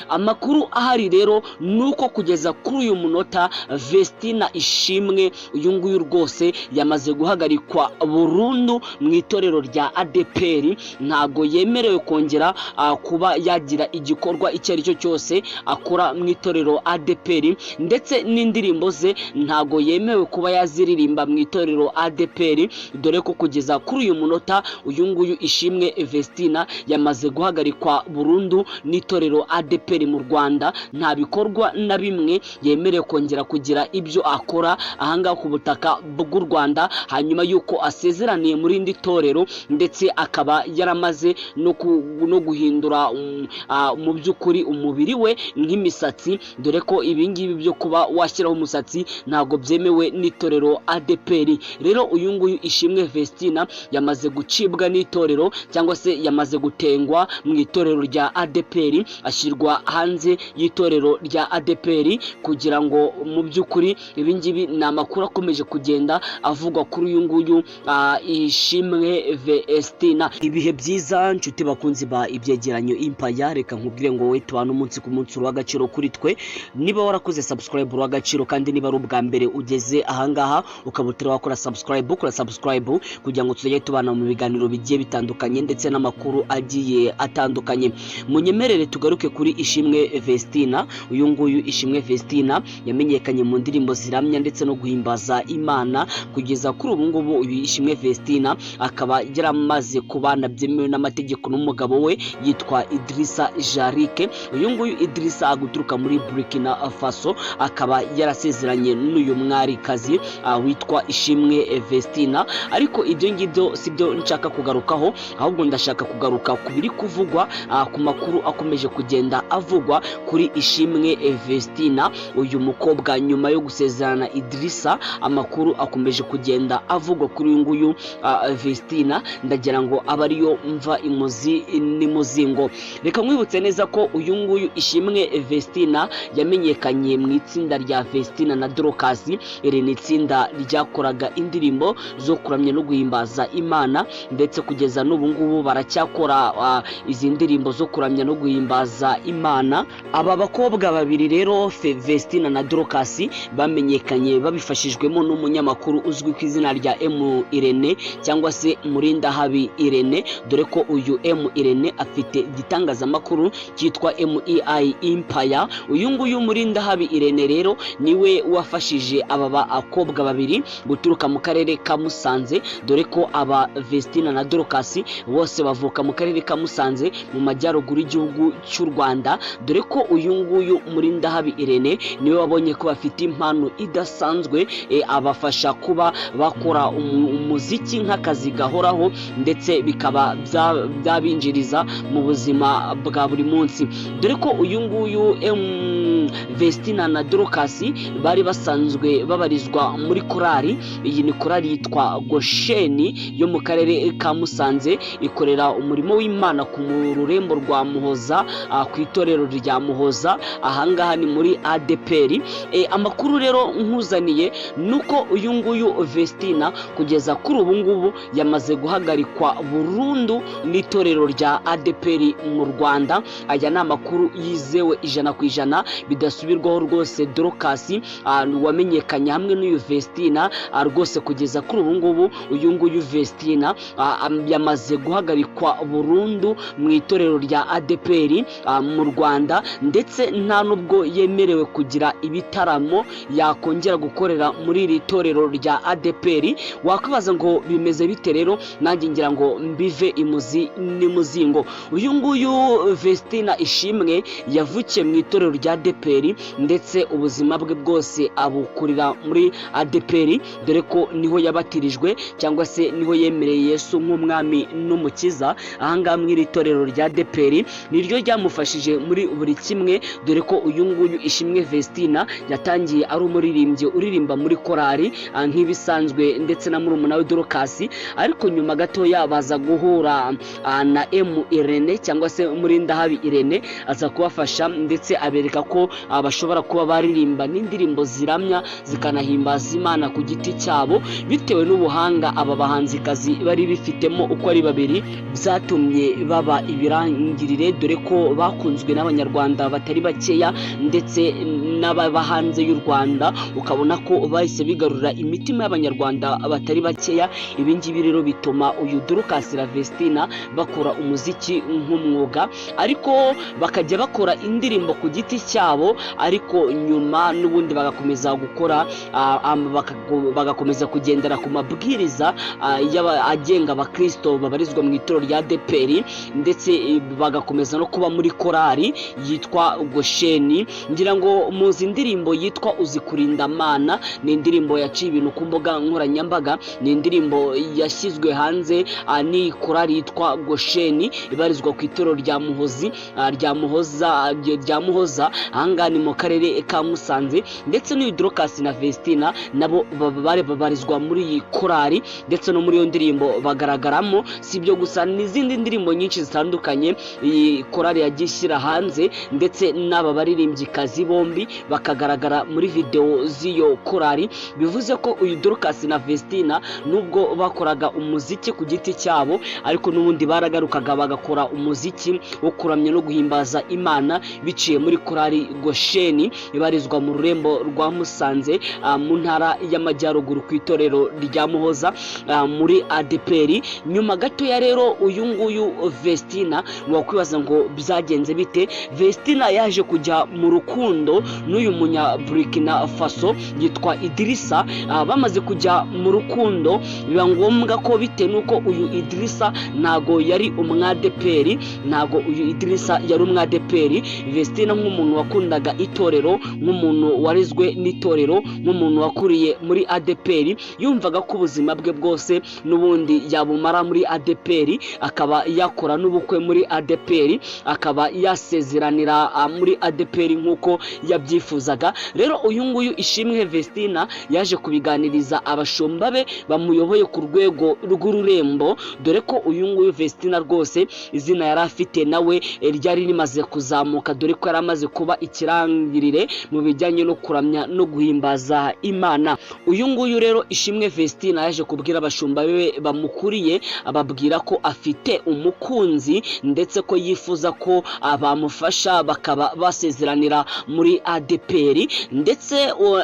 Amakuru ahari rero ni uko kugeza kuri uyu munota Vestina Ishimwe uyu nguyu rwose yamaze guhagarikwa burundu mu itorero rya ADEPR. Ntago yemerewe kongera kuba yagira igikorwa icyo ari cyo cyose akora mu itorero ADEPR, ndetse n'indirimbo ze ntago yemewe kuba yaziririmba mu itorero ADEPR, dore ko kugeza kuri uyu munota uyu nguyu Ishimwe Vestina yamaze guhagarikwa burundu n'itorero ADEPR mu Rwanda. Nta bikorwa na bimwe yemerewe kongera kugira ibyo akora ahangaha ku butaka bw'u Rwanda, hanyuma y'uko asezeraniye muri indi torero, ndetse akaba yaramaze no guhindura mu by'ukuri umubiri we nk'imisatsi, dore ko ibingibi byo kuba washyiraho umusatsi ntabwo byemewe n'itorero ADEPR. Rero uyu nguyu Ishimwe Vestina yamaze gucibwa n'itorero, cyangwa se yamaze gutengwa mu itorero rya ADEPR, ashyirwa hanze y'itorero rya ADEPR, kugira ngo mu by'ukuri ibingibi ni amakuru akomeje kugenda avugwa kuri uyu nguyu Ishimwe Vestina. Ibihe byiza nshuti bakunzi ba Ibyegeranyo Impaya, reka nkubwire ngo wowe tubana umunsi ku munsi w'agaciro kuri twe. Niba warakoze subscribe w'agaciro, kandi niba ari ubwa mbere ugeze ahangaha ukaba utari wakora subscribe, ukora subscribe kugira ngo tuzajye tubana mu biganiro bigiye bitandukanye ndetse n'amakuru agiye atandukanye. Munyemerere tugaruke kuri Ishimwe Vestina. Uyu nguyu Ishimwe Vestina yamenyekanye mu ndirimbo ziramya ndetse no guhimbaza Imana. Kugeza kuri ubu ngubu uyu Ishimwe Vestina akaba yaramaze kubana byemewe n'amategeko n'umugabo we yitwa Idrissa Jarike. Uyu nguyu Idrissa aguturuka muri Burkina Faso, akaba yarasezeranye n'uyu mwarikazi witwa Ishimwe Vestina. Ariko ibyo ngibyo si byo nshaka kugarukaho, ahubwo ndashaka kugaruka ku biri kuvugwa, ku makuru akomeje kugenda avugwa kuri Ishimwe Vestina. Uyu mukobwa nyuma yo gusezerana Idrissa, amakuru akomeje kugenda avugwa kuri uyu nguyu Vestina, ndagira ngo abe ariyo mva imuzi n'imuzingo. Reka nkwibutse neza ko uyu nguyu Ishimwe Vestina yamenyekanye mu itsinda rya Vestina na Dorcas. Iri ni itsinda ryakoraga indirimbo zo kuramya no guhimbaza Imana, ndetse kugeza n'ubu ngubu baracyakora izi ndirimbo zo kuramya no guhimbaza Imana. Aba bakobwa babiri rero, Vestina na Dorcas, bamenyekanye babifashijwemo n'umunyamakuru uzwi ku izina rya M Irene cyangwa se Murindahabi Irene, dore ko uyu M Irene afite igitangazamakuru cyitwa MEI Empire. Uyu nguyu Murindahabi Irene rero niwe wafashije aba bakobwa babiri guturuka mu karere ka Musanze, dore ko aba Vestina na Dorcas bose bavuka mu karere ka Musanze mu majyaruguru y'igihugu cy'u Rwanda, dore ko uyu nguyu Murindahabi Irene niwe wabonye ko bafite impano idasanzwe, abafasha kuba bakora umuziki nk'akazi gahoraho, ndetse bikaba byabinjiriza mu buzima bwa buri munsi, dore ko uyu nguyu Vestina na Dorcas bari basanzwe babarizwa muri korali. Iyi ni korali yitwa Gosheni yo mu karere ka Musanze, ikorera umurimo w'Imana ku rurembo rwa Muhoza, ku itorero rya Muhoza, ahangaha ni muri ADEPR. Amakuru rero nkuzaniye nuko uyu nguyu Vestina kugeza kuri ubu ngubu yamaze guhagarikwa burundu n'itorero rya ADEPR mu Rwanda. Aya ni amakuru yizewe 100% bidasubirwaho rwose. Dorcas wamenyekanye hamwe n'uyu Vestina, rwose kugeza kuri ubu ngubu uyu nguyu Vestina yamaze guhagarikwa burundu mu itorero rya ADEPR mu Rwanda, ndetse nta nubwo yemerewe kugira ibitaramo yakongera gukorera muri iri torero rya ADEPR. Wakwibaza ngo bimeze bite? Rero nanjye ngira ngo mbive imuzi n'imuzingo. Uyu nguyu Vestina Ishimwe yavukiye mu itorero rya ADEPR, ndetse ubuzima bwe bwose abukurira muri ADEPR, dore ko niho yabatirijwe cyangwa se niho yemereye Yesu nk'umwami n'umukiza. Ahangaha mu iri torero rya ADEPR niryo ryamufashije muri buri kimwe, dore ko uyu nguyu Ishimwe Vestina yatangiye ari umuririmbyi uririmba muri korali nk'ibisanzwe, ndetse na murumuna we Dorcas, ariko nyuma gatoya baza guhura na M Irene cyangwa se Murindahabi Irene, aza kubafasha ndetse abereka ko bashobora kuba baririmba n'indirimbo ziramya zikanahimbaza Imana ku giti cyabo. Bitewe n'ubuhanga aba bahanzikazi bari bifitemo uko ari babiri, byatumye baba ibirangirire, dore ko bakunzwe. n'Abanyarwanda batari bakeya ndetse n'ababa hanze y'u Rwanda, ukabona ko bahise bigarurira imitima y'Abanyarwanda batari bakeya. Ibi ngibi rero bituma uyu Dorcas na Vestina bakora umuziki nk'umwuga, ariko bakajya bakora indirimbo ku giti cyabo, ariko nyuma n'ubundi bagakomeza gukora, bagakomeza kugendera ku mabwiriza agenga abakristo babarizwa mu itorero rya ADEPR, ndetse bagakomeza no kuba muri korali yitwa Gosheni. Ngira ngo muzi indirimbo yitwa Uzikurinda Mana, ni indirimbo yaciye ibintu ku mbuga nkoranyambaga, ni indirimbo yashyizwe hanze ni korali yitwa Gosheni ibarizwa ku itorero rya Muhozi, rya Muhoza, rya Muhoza, ahangaha ni mu karere ka Musanze. Ndetse n'uyu Dorcas na Vestina nabo bari babarizwa muri iyi korali, ndetse no muri iyo ndirimbo bagaragaramo. Si ibyo gusa, n'izindi ndirimbo nyinshi zitandukanye iyi korali yagiye ishyira hanze, ndetse n'aba baririmbyikazi bombi bakagaragara muri videwo z'iyo korali. Bivuze ko uyu Dorcas na Vestina, nubwo bakoraga umuziki ku giti cyabo, ariko n'ubundi baragarukaga bagakora umuziki wo kuramya no guhimbaza Imana biciye muri korali Gosheni ibarizwa mu rurembo rwa Musanze, mu ntara y'Amajyaruguru, ku itorero rya Muhoza, muri ADEPR. Nyuma gatoya rero uyu nguyu Vestina, wakwibaza ngo byagenze bite? Vestina yaje kujya mu rukundo n'uyu munya Burkina Faso yitwa Idirisa. Bamaze kujya mu rukundo, biba ngombwa ko, bitewe n'uko uyu Idirisa ntago yari umwadeperi, ntago uyu Idirisa yari umwadeperi, Vestina nk'umuntu wakundaga itorero, nk'umuntu warezwe n'itorero, nk'umuntu wakuriye muri ADEPR, yumvaga ko ubuzima bwe bwose n'ubundi yabumara muri ADEPR, akaba yakora n'ubukwe muri ADEPR, akaba yasezeranira muri ADEPR nk'uko yabyifuzaga. Rero uyu nguyu Ishimwe Vestina yaje kubiganiriza abashumba be bamuyoboye ku rwego rw'ururembo, dore ko uyu nguyu Vestina rwose izina yari afite nawe ryari rimaze kuzamuka, dore ko yari amaze kuba ikirangirire mu bijyanye no kuramya no guhimbaza Imana. Uyu nguyu rero Ishimwe Vestina yaje kubwira abashumba be bamukuriye, ababwira ko afite umukunzi, ndetse ko yifuza ko bamufasha bakaba basezeranira muri ADEPR. Ndetse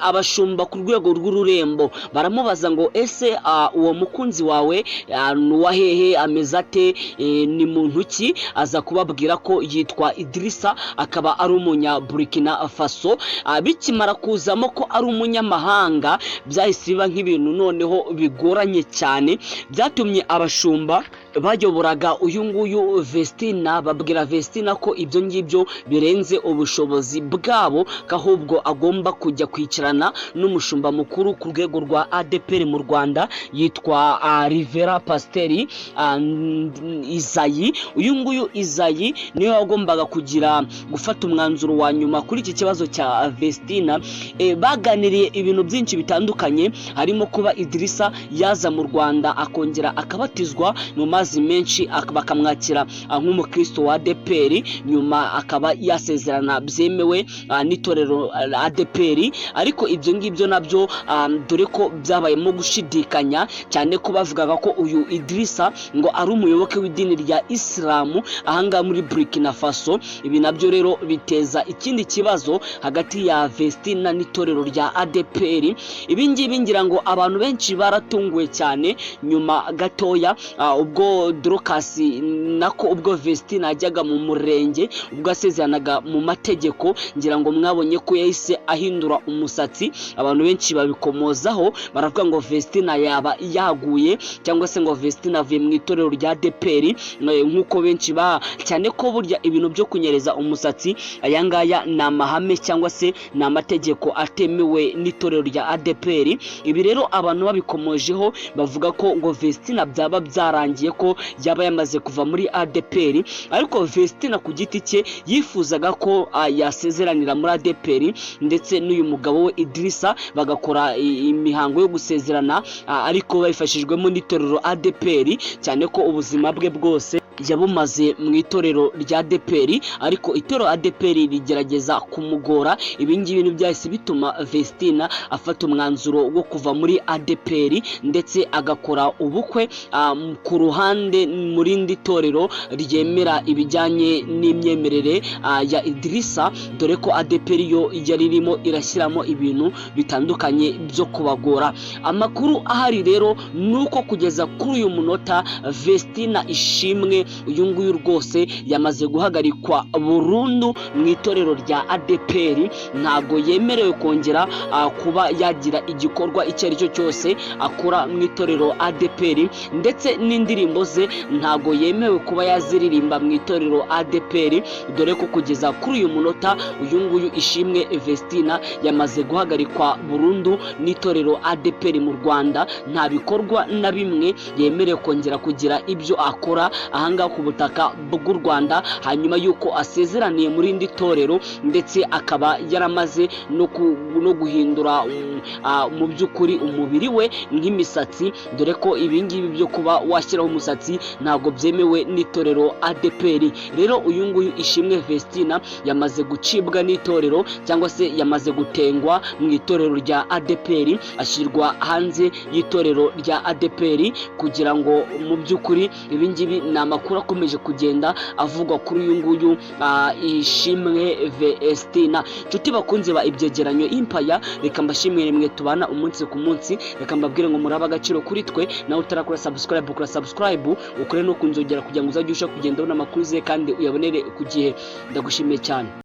abashumba ku rwego rw'ururembo baramubaza ngo: "Ese uwo mukunzi wawe ni uwa hehe? Ameze ate? Ni muntu ki?" Aza kubabwira ko yitwa Idirisa, akaba ari umunya Burkina Faso. Bikimara kuzamo ko ari umunyamahanga, byahise biba nk'ibintu noneho bigoranye cyane. Byatumye abashumba bayoboraga uyu nguyu Vestina babwira Vestina ko ibyo ngibyo birenze ubushobozi bwabo, ko ahubwo agomba kujya kwicarana n'umushumba mukuru ku rwego rwa ADEPR mu Rwanda yitwa Rivera Pasiteri Izayi. Uyu nguyu Izayi niwe wagombaga kugira gufata umwanzuro wa nyuma kuri iki kibazo cya Vestina. Baganiriye ibintu byinshi bitandukanye, harimo kuba Idirisa yaza mu Rwanda akongera akabatizwa mu mazi menshi, bakamwakira nk'umukristo wa ADEPR, nyuma akaba yasezerana byemewe n'itorero ADEPR. Ariko ibyo ngibyo nabyo, dore ko byabayemo gushidikanya cyane, ko bavugaga ko uyu Idirisa ngo ari umuyoboke w'idini rya Isilamu ahangaha muri Burkina Faso. Ibi nabyo rero biteza ikindi kibazo hagati ya Vestina n'itorero rya ADEPR. Ibi ngibi ngira ngo abantu benshi baratunguwe cyane. Nyuma gatoya, ubwo Dorcas, nako ubwo Vestina yajyaga mu murenge, ubwo asezeranaga mu mategeko, ngira ngo mwabonye ko yahise ahindura umusatsi. Abantu benshi babikomozaho, baravuga ngo Vestina yaba yaguye, cyangwa se ngo Vestina avuye mu itorero rya ADEPR, nk'uko benshi ba, cyane ko burya ibintu byo kunyereza umusatsi, aya ngaya ni amahame cyangwa se ni amategeko atemewe n'itorero rya ADEPR. Ibi rero abantu babikomojeho, bavuga ko ngo Vestina byaba byarangiye, ko yaba yamaze kuva muri ADEPR. Ariko Vestina ku giti cye yifuzaga ko yasezeranira muri ADEPR, ndetse n'uyu mugabo we Idirisa bagakora imihango yo gusezerana, ariko babifashijwemo n'itorero ADEPR, cyane ko ubuzima bwe bwose Yabumaze mu itorero rya ADEPR, ariko itorero ADEPR rigerageza kumugora. Ibi ngibi byahise bituma Vestina afata umwanzuro wo kuva muri ADEPR, ndetse agakora ubukwe ku ruhande mu rindi torero ryemera ibijyanye n'imyemerere ya Idirisa, dore ko ADEPR yo yari irimo irashyiramo ibintu bitandukanye byo kubagora. Amakuru ahari rero ni uko kugeza kuri uyu munota Vestina Ishimwe uyu nguyu rwose yamaze guhagarikwa burundu mu itorero rya ADEPR. Ntabwo yemerewe kongera kuba yagira igikorwa icyo ari cyo cyose akora mu itorero ADEPR, ndetse n'indirimbo ze ntabwo yemewe kuba yaziririmba mu itorero ADEPR, dore ko kugeza kuri uyu munota uyu nguyu Ishimwe Vestina yamaze guhagarikwa burundu n'itorero ADEPR mu Rwanda. Nta bikorwa na bimwe yemerewe kongera kugira ibyo akora ahangaha ku butaka bw'u Rwanda, hanyuma y'uko asezeraniye muri indi torero, ndetse akaba yaramaze no guhindura mu by'ukuri umubiri we nk'imisatsi, dore ko ibingibi byo kuba washyiraho umusatsi ntabwo byemewe n'itorero ADEPR. Rero uyu nguyu Ishimwe Vestina yamaze gucibwa n'itorero, cyangwa se yamaze gutengwa mu itorero rya ADEPR, ashyirwa hanze y'itorero rya ADEPR, kugira ngo mu by'ukuri ibingibi ni amakuru akomeje kugenda avugwa kuri uyu nguyu Ishimwe Vestina. Inshuti bakunze ba Ibyegeranyo Impaya, reka mbashimire mwe tubana umunsi ku munsi. Reka mbabwire ngo muraba agaciro kuri twe. Nawe utarakora subscribe, ukora subscribe, ukore no kunzogera kugira ngo uzajye usha kugenda ubona amakuru ze kandi uyabonere ku gihe. Ndagushimiye cyane.